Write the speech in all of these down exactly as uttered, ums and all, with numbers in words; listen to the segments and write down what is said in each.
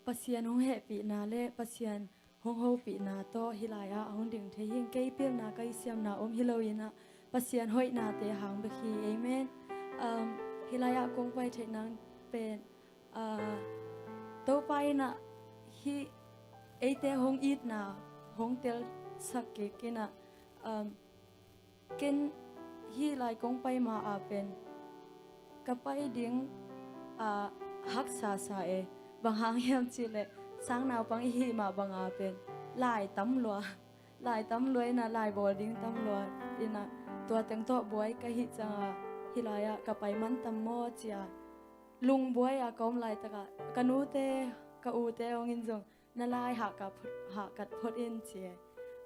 Pasian hong hehpihna le Pasian hong hopihna tawh hih lai-ah hong ding thei hi ing. Kei pilna, kei siamna om hi lo in ah, Pasian hoihnate hang bek hi. Amen. Um, hih lai-ah kong pai theih nang pen, uh, Topa in ah hih eite hong itna hong telsak kik in ah, um, ken hih lai kong pai ma-a pen ka pai ding, ah, haksa sa e. Bang hang hiam cih leh, sang naupang i hih mah banga pen lai tam lua, lai tam lua in ah, lai bawl ding tam lua in ah, tua teng tawh buai ka hih ciangah hih lai-ah ka pai man tam maw ci-a, lungbuai-a ka om laitakah ka nute, ka ute hong in zong, na lai hahkat phot, hahkat phot in ci e.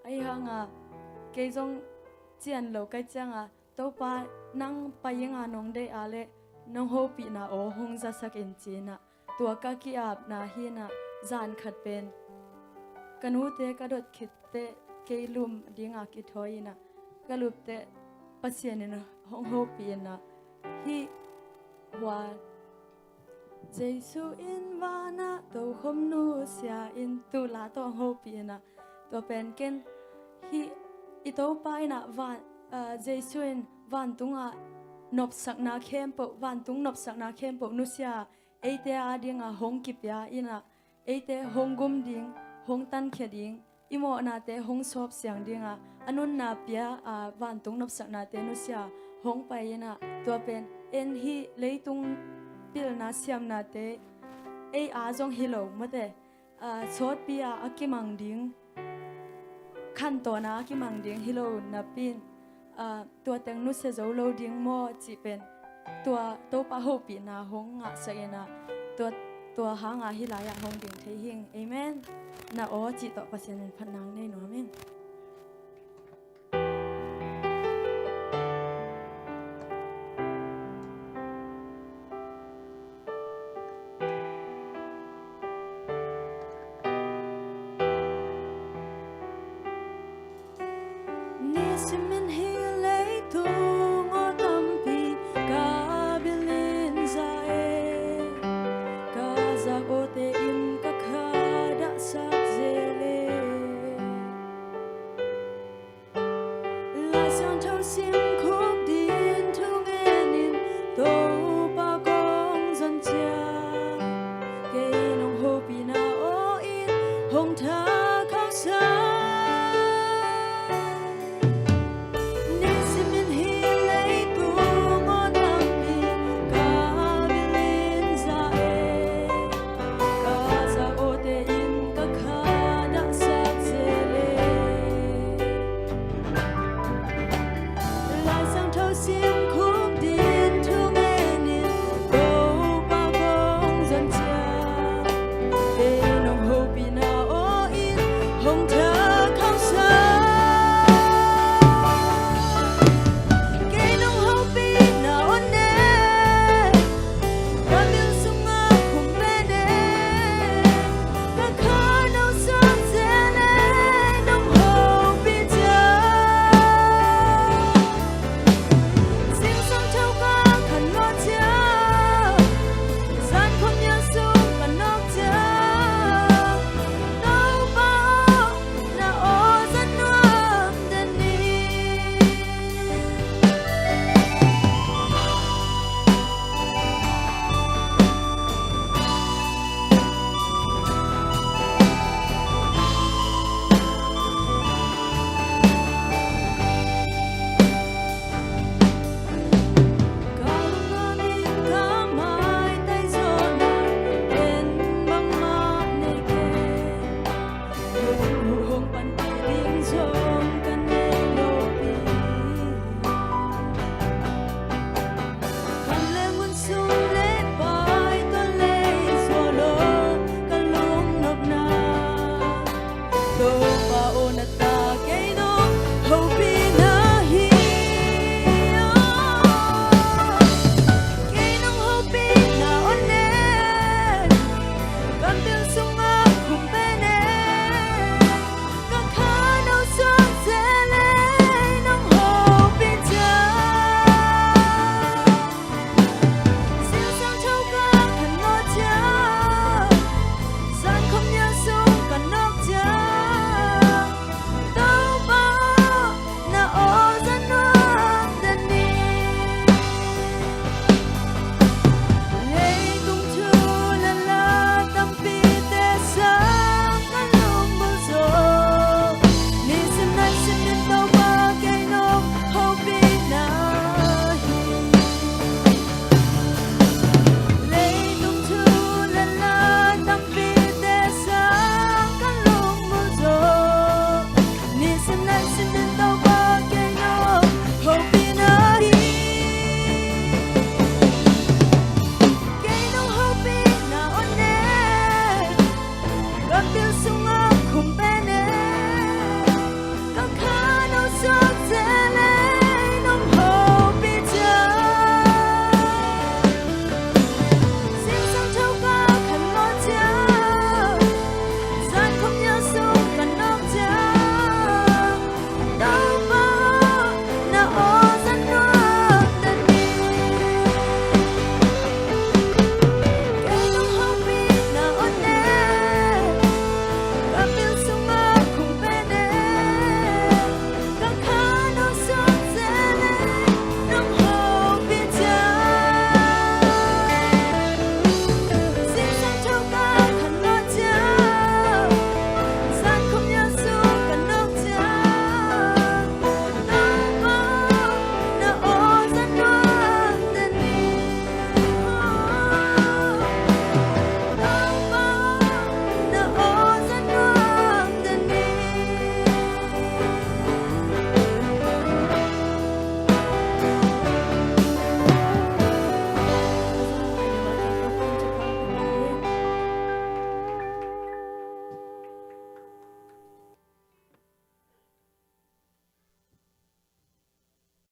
Ahi hangah kei zong cian lo ka hih ciangah, Topa, nang pai inga nong deih a leh nong hopihna aw hong zasak in ci in ah, tua ka ki-apna hi in ah, zan khat pen ka nute ka dot khit teh kei lum dinga kithawi in ah, ka lup teh Pasian in hong hopih in ah, hih hua Jesu in vanah tokhom nusia in, tu la tawh hong hopih in ah, tua pen ken hih i Topa in ah van, ah, Jesu in vantungah nopsakna khempeuh, vantung nopsakna khempeuh nusia, eite adingah hong kipia in ah, eite hong gum ding, hong tankhia ding, i mawhnate hong sawpsiang dingah a nunna pia, a vantung nopsaknate nusia hong pai in ah, tua pen en hih leitung pilna siamnate ei a zong hi lo mawte, ah, sawtpi-a a kimang ding, khantawn-a a kimang ding hi lo napi in, ah, tua teng nusia zo lo ding maw cih pen tua Topa hopihna hong ngahsak in ah, tua, tua hanga hih lai-ah hong ding thei hi ing. Amen. Na aw cih tawh Pasian in phatna nei nuam ing. Nisimin hih leitung aw tampi ka bilin za e, ka zak awte in ka kha dahsak zel e. Lai Siangtho sim khuk din thungen in Topa kong zon ciang, kei nong hopihna aw in hong tha